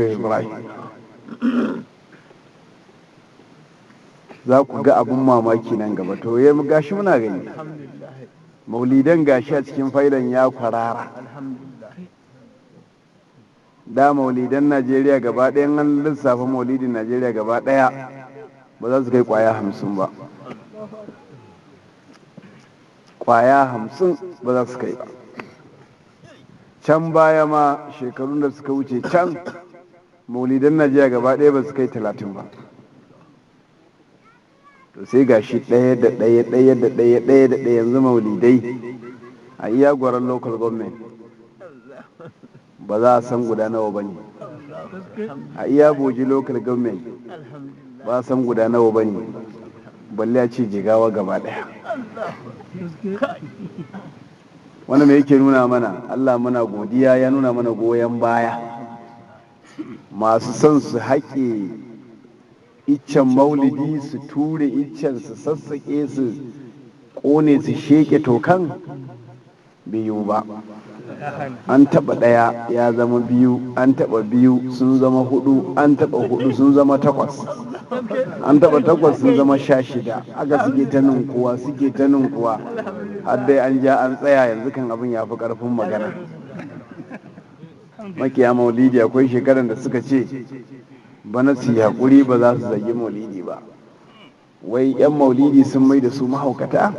Ibrahim. Za ku ga abun mamaki nan gaba. To ya gashi muna gani, maulidan gashi a cikin faidan ya kwarara. Da maulidan Najeriya gaba ɗaya, an lissafa maulidin Najeriya gaba ɗaya, ba za su kai 50 ba. 50 ba za su kai ba. Can baya ma, shekarun da suka wuce can, maulidan Najeriya gaba ɗaya ba su kai 30 ba. To sai ga shi ɗaya da ɗaya, ɗaya da ɗaya, ɗaya da ɗaya, yanzu maulidai a iya Gwaran Local Government ba za a san guda nawa ba ne, a iya Boji Local Government ba a san guda nawa ba ne, balle a ce Jigawa gaba ɗaya. Wanda mai yake nuna mana? Allah muna godiya, ya nuna mana goyon baya. Masu son su haƙe iccen maulidi, su ture iccen, su sassaƙe, su ƙone, su sheƙe tokan, bai yiwu ba. An taɓa ɗaya ya zama biyu, an taɓa biyu sun zama hudu, an taɓa hudu sun zama takwas, an taɓa takwas sun zama 16. Aka suke ta ninkuwa, suke ta ninkuwa, har dai an ja an tsaya. Yanzu kan abin ya fi ƙarfin magana. Makiya maulidi, akwai shekaran da suka ce bana su yi haƙuri, ba za su zagi maulidi ba. Wai 'yan maulidi sun mai da su mahaukata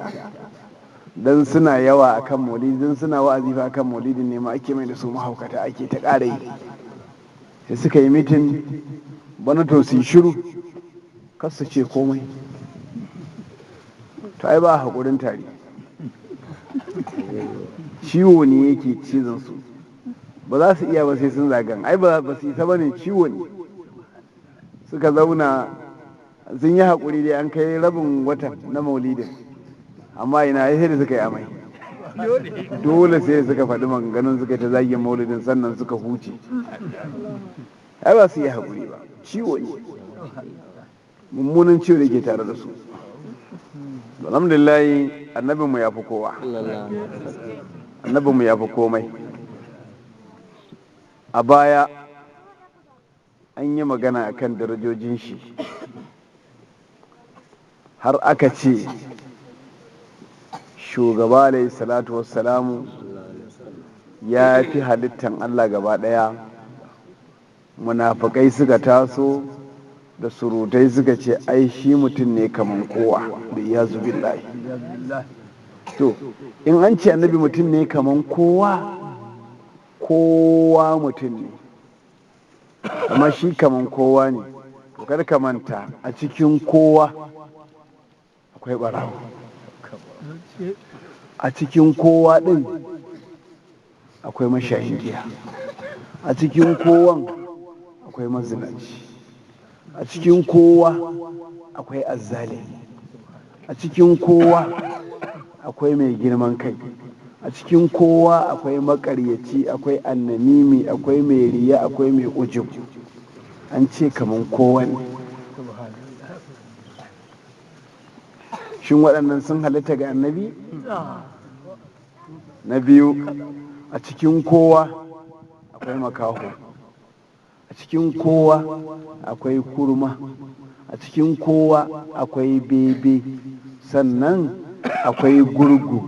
don suna yawa akan maulidi, don suna wa'azi fa akan maulidin ne ma ake mai da su mahaukata, ake ta ƙara yi. Sai suka yi meeting, bana to su yi shiru, kar su ce komai. To ai ba haƙurin tare, ciwo ne yake cizon su, ba za su iya ba sai sun zagan. Ai ba su isa ba ne, ciwo ne. Suka zauna sun yi haƙuri dai, an kai rabin watan na maulidin, amma ina, ai sai da suka yi amai. Dole sai suka faɗi maganganun, suka ta zagin maulidin, sannan suka huce. Ai ba su yi haƙuri ba, ciwo ne, mummunan ciwo da ke tare da su. Alhamdulillah, annabinmu ya fi kowa, annabinmu ya fi komai. A baya an yi magana akan darajojin shi, har aka ce shugaba alayhi salatu wassalamu ya fi halittan Allah gaba daya. Munafukai suka taso da surutai, suka ce ai shi mutum ne kaman kowa, da ya billahi. To in an ce annabi mutum ne kaman kowa, kowa mutum ne, amma shi kaman kowa ne. To kar ka manta, a cikin kowa akwai barawo, a cikin kowa din akwai mashayin giya, a cikin kowan akwai mazinaci, a cikin kowa akwai azzalimi, a cikin kowa akwai mai girman kai, a cikin kowa akwai makaryaci, akwai annamimi, akwai mai riya, akwai mai ujub. An ce kaman kowa ne. Shin waɗannan sun halitta ga annabi? Na biyu, a cikin kowa akwai makaho, a cikin kowa akwai kurma, a cikin kowa akwai bebe, sannan akwai gurgu,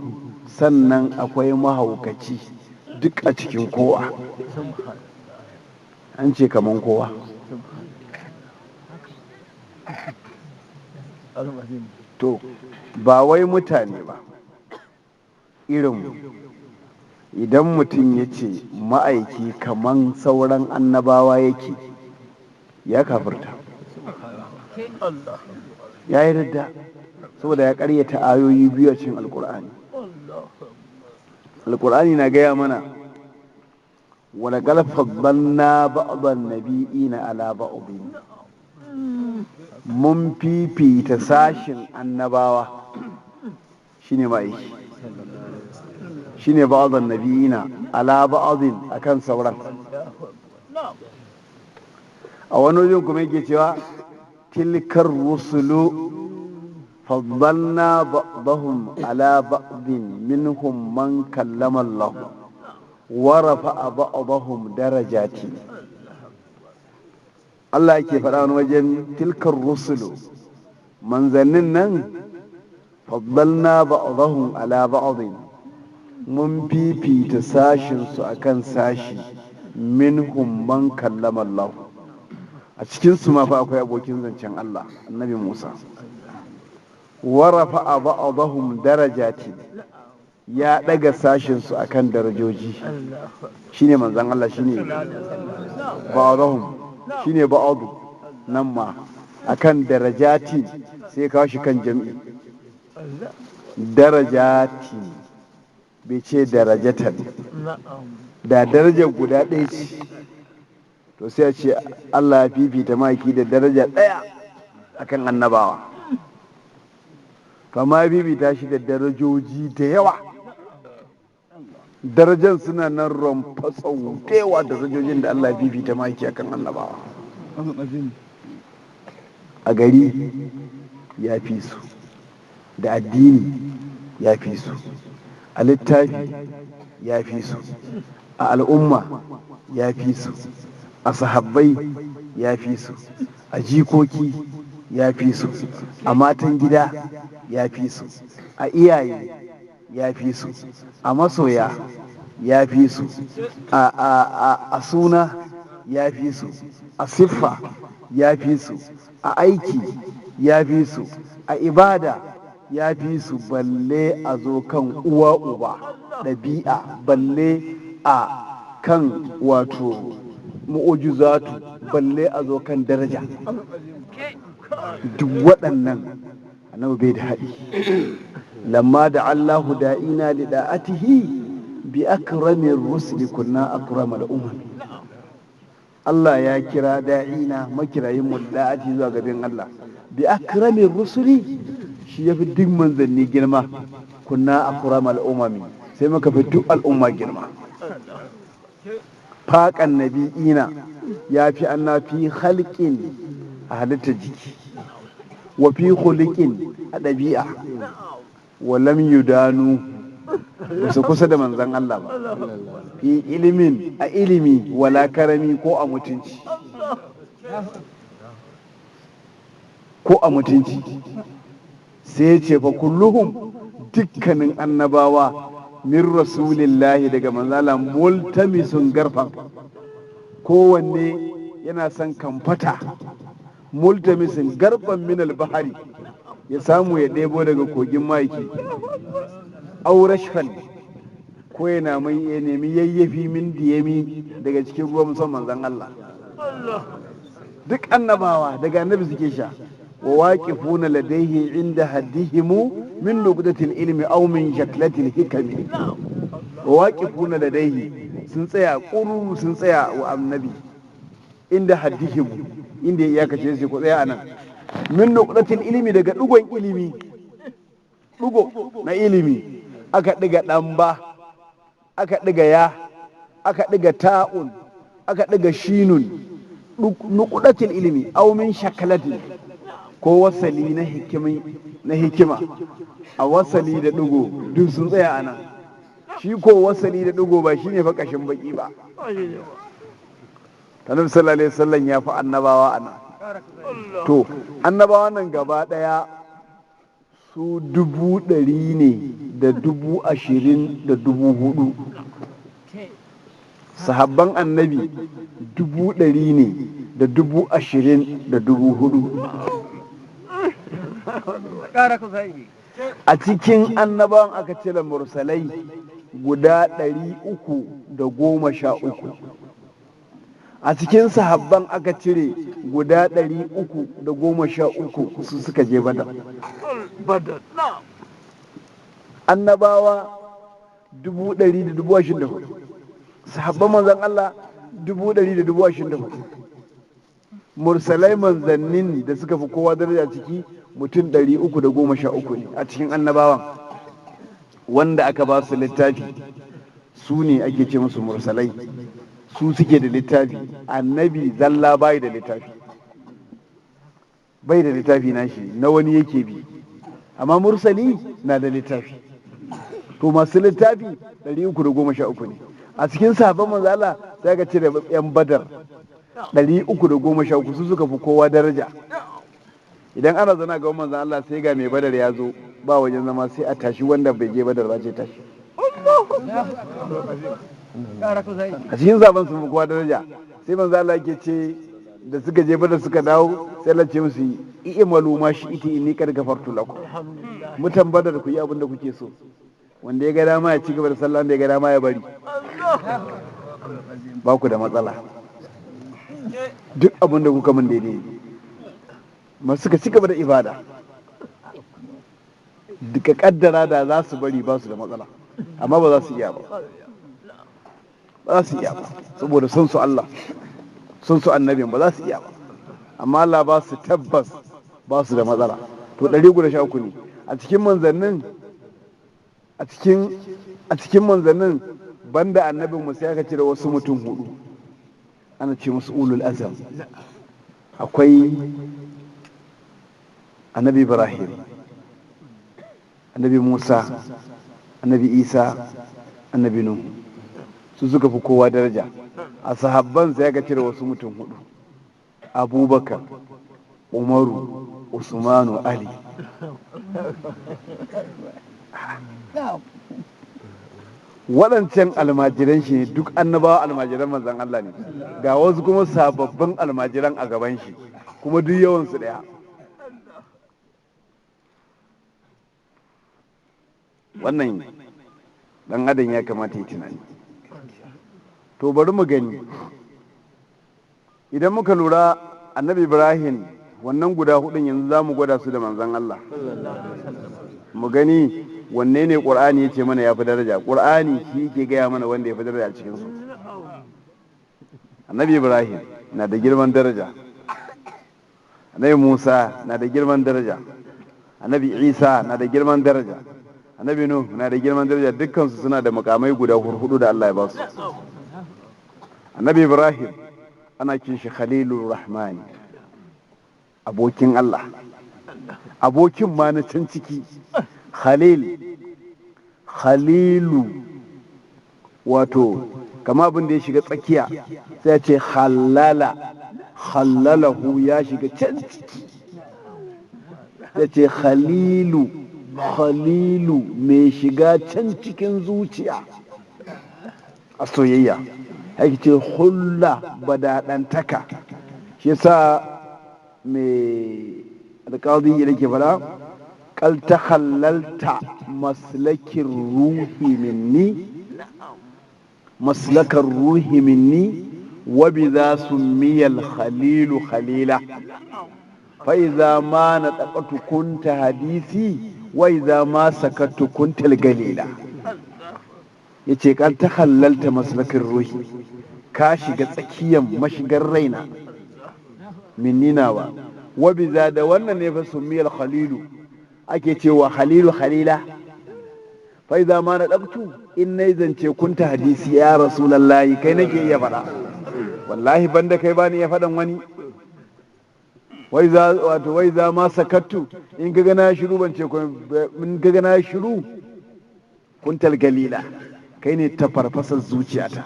sannan akwai mahaukaci, duk a cikin kowa. An ce kaman kowa. To ba wai mutane ba, irin idan mutum ya ce ma'aiki kaman sauran annabawa yake, ya kafirta, ya yi radda, saboda ya karyata ayoyi biyu a cikin Alkur'ani. Alkur'ani na gaya mana: "Walaƙad faddalna ba'dan nabiyina ala ba'din." Mun fifita sashin annabawa, shine ma'aiki, shine ba'dan nabiyina ala ba'din, akan sauran. A wani wajen kuma yake cewa: "Tilkar rusulu faddalna ba'dahum ala ba'din, minhum man kallama Allah wa rafa'a ba'dahum darajati." Allah yake faɗa wani wajen tilkar rusulu, manzannin nan, faddalna ba'dahum ala ba'din, mun fifita sashin su akan sashi, minhum man kallama Allah. A cikin su ma fa akwai abokin zancen Allah, Annabi Musa. Wa rafa'a ba'dahum darajati, ya daga sashin su akan darajoji, shine manzon Allah, shine ba'dahum, shine ba'adu nan ma akan darajati, sai kawo shi kan jam'i darajati, bai ce darajatan. Da darajar guda ɗaya ce, to sai a ce Allah ya fifita maki da daraja ɗaya akan annabawa, kama ya fifita shi da darajoji da yawa. Darajan suna nan ramfatsau da yawa, darajojin da Allah ya fifita maki akan annabawa. A gari ya fi su, da addini ya fi su, a littafi ya fi su, a al'umma ya fi su, a sahabbai ya fi su, a jikoki ya fi su, a matan gida ya fi su, a iyaye ya fi su, a masoya ya fi su, a suna ya fi su, a siffa ya fi su, a aiki ya fi su, a ibada ya fi su, balle a zo kan uwa uba ɗabi'a, balle a kan wato mu'ujizatu, balle a zo kan daraja. Duk waɗannan annabi bai da haɗi. Lamma da Allahu da'ina li da'atihi bi akramin rusuli kunna akramal umam. Allah ya kira da'ina, makirayin mu, da'ati zuwa gaban Allah, bi akramin rusuli, shi yafi duk manzanni girma, kunna akramal umami, sai muka fi duk al'umma girma. Faƙan nabi'ina, ya fi anna fi halƙin, a halittar jiki, wa fi khuliqin, a ɗabi'a, wa lam yudanu, ba su kusa da manzan Allah ba, fi ilimin, a ilimi, wala karami, ko a mutunci, ko a mutunci. Sai ya ce fa kulluhum, dukkanin annabawa, min rasulillahi, daga manzala, multamisun garfan, kowanne yana son kamfata, multamisun garfan min albahari, ya samu ya ɗebo daga kogin maiki, aurashfan, ko yana mai ya nemi yayyafi, min diyami, daga cikin ruwan musamman manzan Allah. Duk annabawa daga annabi suke sha. Wa waqifuna ladayhi inda haddihimu min nuqdatil ilmi aw min shaklatil hikami. Wa waqifuna ladayhi, sun tsaya ƙuru, sun tsaya wa annabi inda haddihimu, inda ya iyakace su, ku tsaya anan, min nuqdatil ilmi, daga dugon ilimi, dugo na ilimi, aka diga dan ba, aka diga ya, aka diga ta'un, aka diga shinun, nuqdatil ilmi aw min shaklatil, ko wasali na hikimi, na hikima, a wasali da digo, duk sun tsaya anan. Shi ko wasali da digo ba shine fa kashin baki ba. Annabi sallallahu alaihi wasallam ya fi annabawa anan. To annabawa nan gaba daya su 124,000. Sahabban annabi 124,000. A cikin annabawan aka cire mursalai guda 313. A cikin sahabban aka cire guda 313, su suka je Badar. Annabawa 124,000, sahabban manzan Allah 124,000, mursalai manzannin da suka fi kowa daraja ciki mutum 313 ne a cikin annabawan wanda aka ba su littafi, su ne ake ce musu mursalai, su suke da littafi. Annabi zalla bai da littafi, bai da littafi nashi, na wani yake bi, amma mursali na da littafi. To masu littafi 313 ne. A cikin sahabban manzo Allah sai aka cire yan Badar. 313 su suka fi kowa daraja. Idan ana zana ga manzon Allah sai ga mai Badar ya zo ba wajen zama, sai a tashi wanda bai je Badar ba ce tashi. A cikin zaben sun fi kowa daraja. Sai manzon Allah yake ce da suka je Badar suka dawo, sai Allah ce musu i'malu ma shi'ti inni qad ghafartu lakum. Mutan Badar ku yi abin da kuke so, wanda ya ga dama ya ci gaba da sallah, wanda ya ga dama ya bari, ba ku da matsala, duk abin da kuka min daidai ne. Masu suka ci gaba da ibada, duka kaddara da za su bari ba su da matsala, amma ba za su iya ba, ba za su iya ba saboda son su Allah, son su annabin, ba za su iya ba. Amma Allah ba su tabbas ba su da matsala. To 113 ne a cikin manzannin, a cikin manzannin banda annabin mu sai aka cire wasu mutum 4, ana ce musu ulul azam. Akwai annabi Ibrahim, annabi Musa, annabi Isa, annabi Nuhu. Su suka fi kowa daraja. A sahabban sai aka cire wasu mutum 4, Abubakar, Umaru, Usmanu, Ali. Waɗancan almajiran shi ne, duk annabawa almajiran manzan Allah ne. Ga wasu kuma sababbin almajiran a gaban shi, kuma duk yawansu ɗaya. Wannan ɗan adam ya kamata ya tunani. To bari mu gani, idan muka lura annabi Ibrahim wannan guda 4 yanzu za mu gwada su da manzan Allah, mu gani wanne ne ƙur'ani ya ce mana ya fi daraja. Ƙur'ani shi ke gaya mana wanda ya fi daraja a cikinsu. Annabi Ibrahim na da girman daraja, annabi Musa na da girman daraja, annabi Isa na da girman daraja, annabi Nuh na da girman daraja. Dukkansu suna da mukamai guda 4 da Allah ya ba su. Annabi Ibrahim ana kin shi Khalilur Rahman, abokin Allah, abokin ma na can ciki. Khalil, Khalilu, wato kama abin da ya shiga tsakiya sai ya ce halala, halalahu ya shiga can ciki. Ya ce Khalilu, Khalilu mai shiga can cikin zuciya a soyayya. Ake ce hulla badaɗantaka. Shi yasa mai alƙawari yake fara kal takhallalta maslakin ruhi minni, maslakar ruhi minni, wa bi za summiya al-khalilu khalila, fa idza ma nataqtu kunta hadisi, wa idza ma sakattu kunta al-galila. Yace kal takhallalta maslakin ruhi, ka shiga tsakiyan mashigar raina, minni nawa, wa bi za da wannan ne fa summiya al-khalilu, ake cewa khalilu khalila. Fa idza ma nadabtu, in nayi zance kunta hadisi ya rasulullahi, kai nake iya faɗa, wallahi banda kai bani iya faɗan wani. Wai za wato wai za ma sakattu, in kaga na shiru ban ce in kaga na shiru kuntal galila, kai ne ta farfasar zuciyata.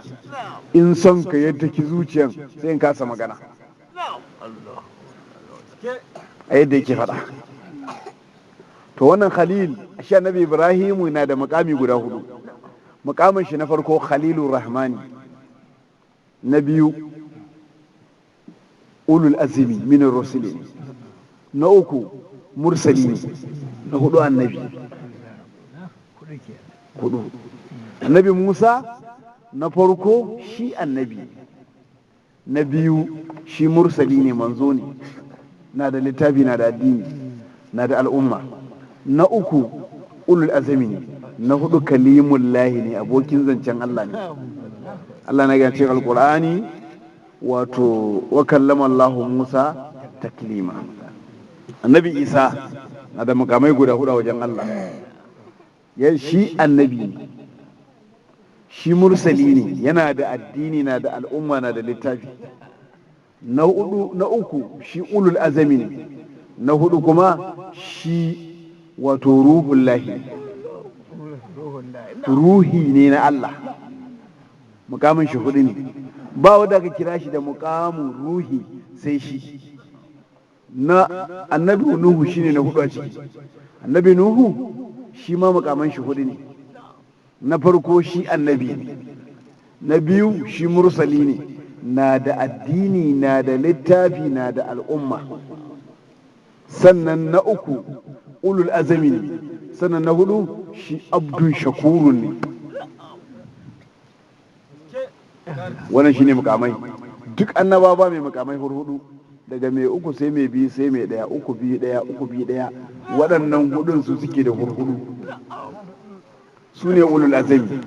In son ka yadda ki zuciyan sai in kasa magana a yadda yake faɗa. To wannan Khalil, shi annabi Ibrahimu na da mukami guda 4. Mukamin shi na farko Khalilur Rahmani, na biyu ulul azmi min rusuli, na uku mursali ne, na 4 annabi. 4. Annabi Musa na farko shi annabi, na biyu shi mursali ne, manzo ne, na da littafi, na da addini, na da al'umma. Na uku ulul azami ne, na 4 kalimullahi ne, abokin zancen Allah ne. Allah na ga cikin alkur'ani wato wa kallama Allahu Musa taklima. Annabi Isa na da mukamai guda 4 a wajen Allah. Ya shi annabi ne, shi mursali ne, yana da addini, na da al'umma, na da littafi. Na uku shi ulul azami ne, na 4 kuma shi wato ruhullahi, ruhi ne na Allah. Mukamin shi 4 ne. Ba wanda aka kira shi da mukamin ruhi sai shi. Na Annabi Nuhu shine na hudu a ciki. Annabi Nuhu shi ma mukaman shi hudu ne. Na farko, shi annabi ne. Na biyu, shi mursali ne, na da addini, na da littafi, na da al'umma. Sannan na uku, ulul azami ne. Sannan na hudu, shi abdun shakurun ne. Wannan shine mukamai. Duk annaba ba mai mukamai hudu. Daga mai uku sai mai biyu, sai mai daya. Uku, biyu, daya, uku, biyu, daya. Waɗannan hudun su suke da hurhudu, su ne ulul azami.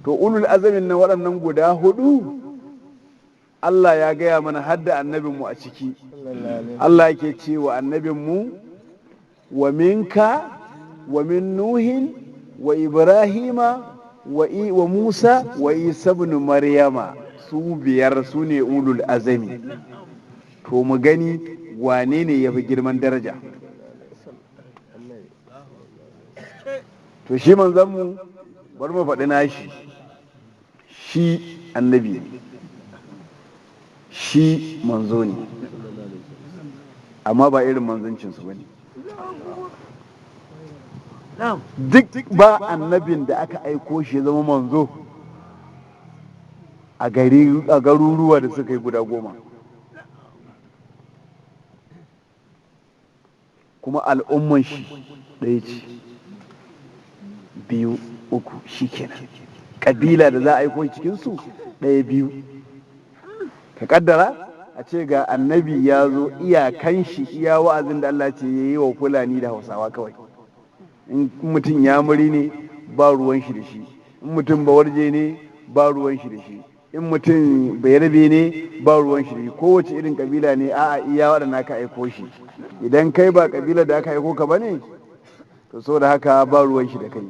To, ulul azamin na waɗannan guda hudu, Allah ya gaya mana hadda annabinmu a ciki. Allah yake cewa annabinmu: "Wa minka wa min Nuhin wa Ibrahima wa Musa wa Isa ibn Maryama." Su biyar su ne ulul azami. To, mu gani wane ne ya fi girman daraja. To, shi manzanmu, bari mu faɗi nashi. Shi annabi ne, shi manzo ne, amma ba irin manzancinsu ba ne. Duk ba annabin da aka aiko shi ya zama manzo a garuruwa da suka yi guda 10, kuma al'umman shi ɗaya ce, biyu, uku, shi kenan. Ƙabila da za a aiko cikinsu ɗaya, biyu. Ka kaddara a ce ga annabi ya zo, iyakan shi iya wa'azin da Allah ce ya yi wa Fulani da Hausawa kawai. In mutum ya muri ne, ba ruwan shi da shi. In mutum bawarje ne, ba ruwan shi da shi. In mutum Bayarbe ne, ba ruwan shi da shi. Kowace irin kabila ne, a'a, iya waɗanda aka aiko shi. Idan kai ba kabila da aka aiko ka bane, to saboda haka ba ruwan shi da kai.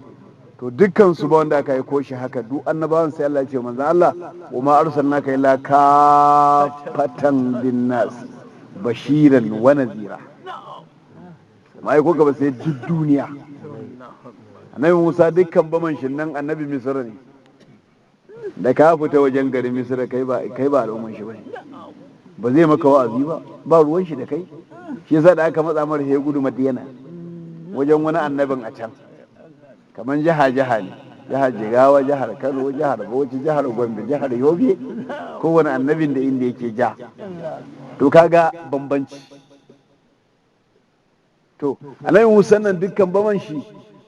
To, dukkan su ba wanda aka aiko shi haka. Duk annabawan, sai Allah ya ce manzo Allah: "Wa ma arsalnaka illa kafatan linnas bashiran wa nadhira." Ma aiko ka ba sai duk duniya. Annabi Musa, dukkan baman shin nan annabi Misra ne. Da ka fita wajen garin Misra, kai ba al'umman shi bane, ba zai maka wa'azi ba, ba ruwan shi da kai. Shi yasa da aka matsa mara, ya gudu Madiyana wajen wani annabin a can. Kamar jiha jiha ne, jihar Jigawa, jihar Kano, jihar Bauchi, jihar Gombe, jihar Yobe, kowane annabin da inda yake ja. To, kaga bambanci. To, Annabi Musa nan, dukkan baman shi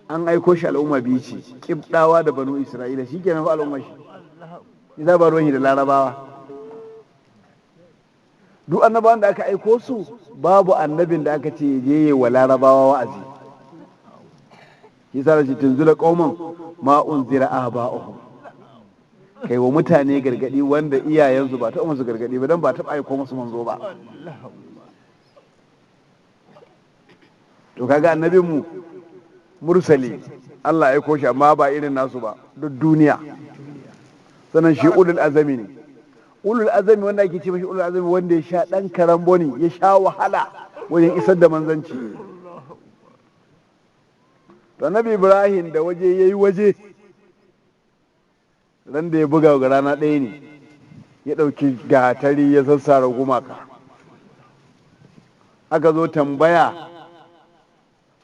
an aiko shi al'umma biyu ce, Kibdawa da Banu Isra'ila. Shi kenan fa al'umma shi. Isa ba ruwan shi da Larabawa. Duk annabawan da aka aiko su, babu annabin da aka ce je wa Larabawa wa'azi. Yasa da shi "tunzila qauman ma unzira aba'uhum", kai wa mutane gargadi wanda iyayensu ba taɓa musu gargadi ba, dan ba taɓa aiko musu manzo ba. To, kaga annabin mu mursali, Allah ya aiko shi, amma ba irin nasu ba, duk duniya. Sannan shi ulul azami ne. Ulul azami wanda ake ce mashi ulul azami, wanda ya sha dan karamboni, ya sha wahala wajen isar da manzanci. To, Annabi Ibrahim, da waje yayi waje, ran da ya buga ga rana ɗaya ne ya ɗauki gatari ya sassara gumaka. Aka zo tambaya: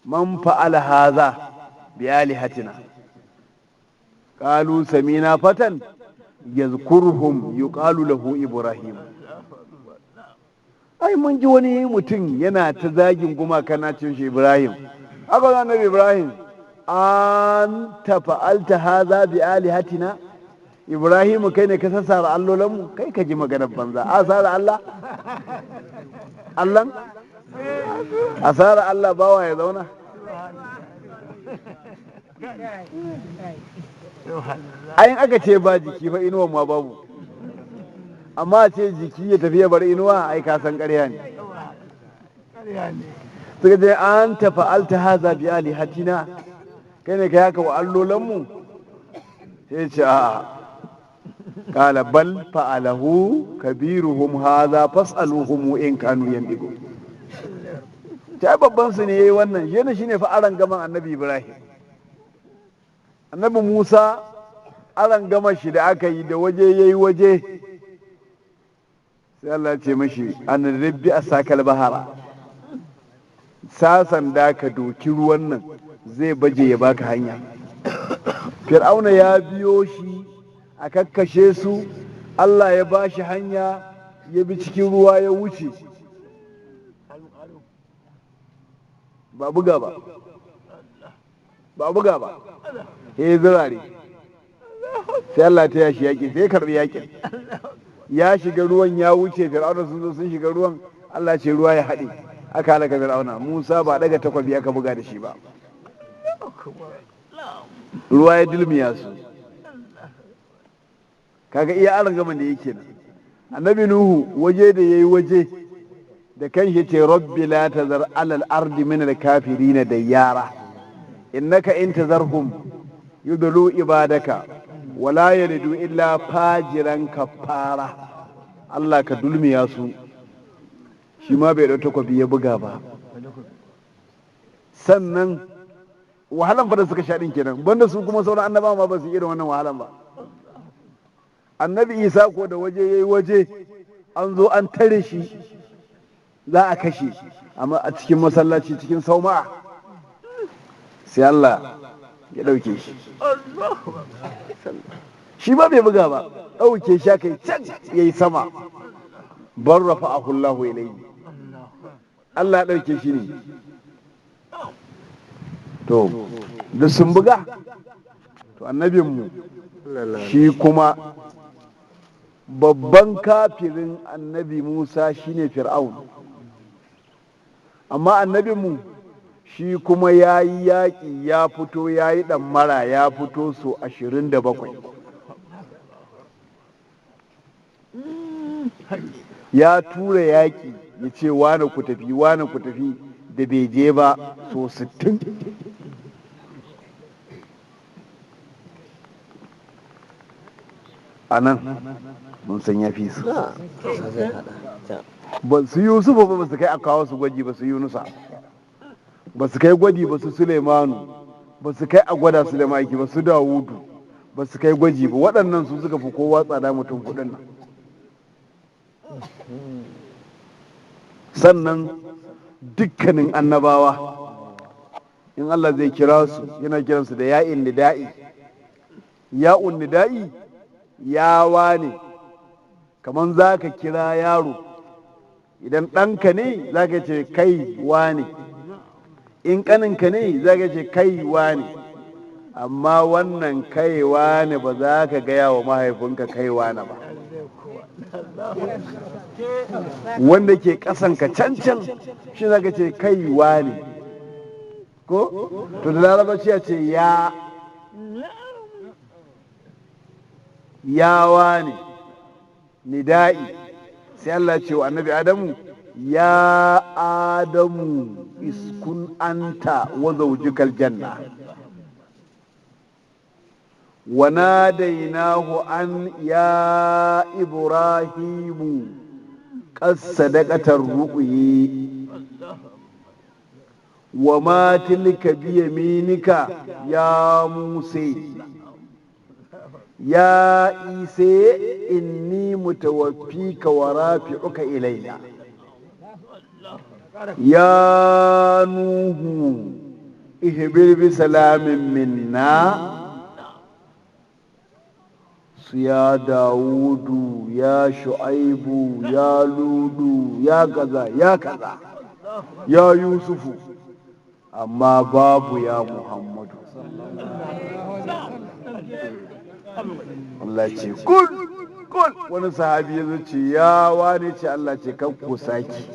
"Man fa'ala haza bi alihatina?" "Qalu samina fatan yazkurhum yuqalu lahu Ibrahim." Ai mun ji wani mutum yana ta zagin gumaka, na cin shi Ibrahim. Aka zo: "Annabi Ibrahim, an tafa'alta haza bi alihatina? Ibrahim, kai ne ka sassara allolanmu?" Kai, ka ji maganar banza. Asara Allah, Allah asara Allah, bawa ya zauna. Ayin aka ce ba jiki fa, inuwan ma babu. Amma ce jiki ya tafi ya bar inuwa, ai ka san ƙarya ne. Suka ce: "An tafa'alta haza bi alihatina? Kai ne kai haka wa allolanmu?" Sai ce: "A'a." "Qala bal fa'alahu kabiruhum hadha, fas'aluhum in kanu yandiqu." Ta babban su ne yayi wannan. Yana shine fa aran gaman Annabi Ibrahim. Annabi Musa, aran gama shi da aka yi, da waje yayi waje. Sai Allah ce mashi an rabbi a sakal bahara, sasan da ka doki ruwan nan zai baje ya baka hanya. Fir'auna ya biyo shi a kakkashe su, Allah ya ba shi hanya ya bi cikin ruwa ya wuce. Ba buga ba, ba buga ba, ya zirare. Sai Allah ta yashi yaƙi, sai karbi yaƙin. Ya shiga ruwan ya wuce, Fir'auna sun zo sun shiga ruwan, Allah ce ruwa ya haɗe, aka halaka Fir'auna. Musa ba daga takwabi aka buga da shi ba, ruwa ya dilmiya su. Kaga iya aron gaman da yake nan. Annabi Nuhu waje da yayi waje da kanshi ce rabbi la tazar alal ardi min al kafirin dayyara innaka in tazarhum yudlu ibadaka wala yalidu illa fajiran kafara. Allah ka dulmiya su. Shi ma bai dauta kwabi ya buga ba. Sannan wahalan fa da suka sha din kenan, banda su kuma sauran annabawa ma ba su irin wannan wahalan ba. Annabi Isa ko da waje yayi waje, an zo an tare shi za a kashe, amma a cikin masallaci cikin sauma'a sai Allah ya ɗauke shi. Shi ba bai buga ba, ɗauke shi aka yi can ya yi sama. Bar rafa a hullahu ilayhi, Allah ya ɗauke shi ne. To da sun buga, to annabinmu shi kuma babban kafirin annabi Musa shine Fir'aun. Amma annabinmu shi kuma ya yi yaƙi, ya fito ya yi ɗammara, ya fito so 27. Ya tura yaƙi ya ce wane ku tafi, wane ku tafi, da bai je ba so 60. A nan mun san ya fi su. Ba su Yusufu ba, ba su kai a kawo su gwaji ba, su Yunusa ba su kai gwaji ba, su Suleimanu ba su kai a gwada su da maki ba, su Dawudu ba su kai gwaji ba. Waɗannan su suka fi kowa tsada, mutum kuɗin nan. Sannan dukkanin annabawa in Allah zai kira su yana kiransu da ya'in nida'i. Ya'un nida'i yawa ne, kamar za ka kira yaro, idan ɗanka ne za ka ce kai wane, in ƙaninka ne za ka ce kai wane. Amma wannan kai wane ba za ka gaya wa mahaifinka kai wane ba. Wanda ke ƙasanka can can shi za ka ce kai wane, ko? To da Larabaci ya ce ya yawa ne nida'i. Sai Allah ce wa annabi Adamu, ya Adamu iskun anta wa zawjukal janna wa nadainahu an ya Ibrahimu qad sadaqatar ru'yi wa ma tilka bi yaminika ya Musa ya Isa inni mutawaffika wa rafi'uka ilayya ya Nuhu ihbir bi salamin minna. Su ya Dawudu, ya Shu'aibu, ya Ludu, ya kaza ya kaza, ya Yusufu, amma babu ya Muhammadu. Allah ce kul kul. Wani sahabi ya ce ya wane ce, Allah ce kan ku saki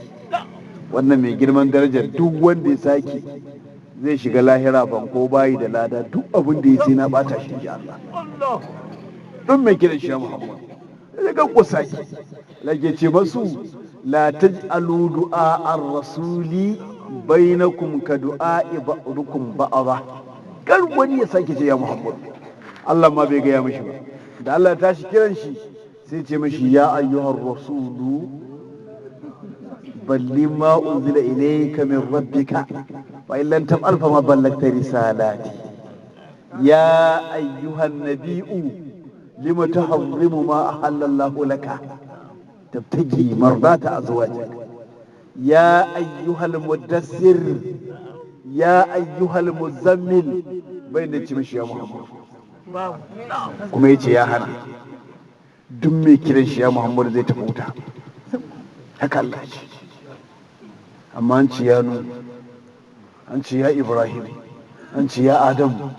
wannan mai girman darajar, duk wanda ya saki zai shiga lahira ban ko bayi da lada, duk abin da ya sai na bata shi ji Allah. Duk mai kiran shi Muhammad sai kan ku saki. Lage ce masu la taj'alu du'a ar-rasuli bainakum ka du'a ba'dukum ba'dha. Kar wani ya sake ce ya Muhammad. Allah ma bai gaya mishi ba. Da Allah ya tashi kiran shi sai ce mishi ya ayyuhar rasulu balli ma unzila ilayka min rabbika fa in lam taf'al fa ma ballagta risalati. Ya ayyuhan nabiyyu lima tuharrimu ma ahalla Allahu laka Tabtagi mardata azwajik. Ya ayyuhal mudassir, ya ayyuhal muzammil, bai da ci mishi ya Muhammad. Kuma yace ya hana. Duk mai kiran shi ya Muhammad zai tafi wuta. Haka Allah ce. Amma an ce ya Nuhu, an ce ya Ibrahim, an ce ya Adamu,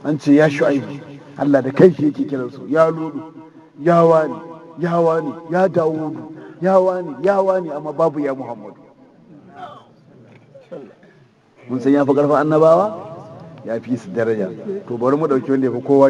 an ce ya Shu'aibu. Allah da kai shi yake kiransu, ya Ludu, ya wani, ya wani, ya Dawudu, ya wani, ya wani, amma babu ya Muhammadu. Mun san ya fi karfin annabawa, ya fi su daraja. To bari mu ɗauki wanda ya fi kowa.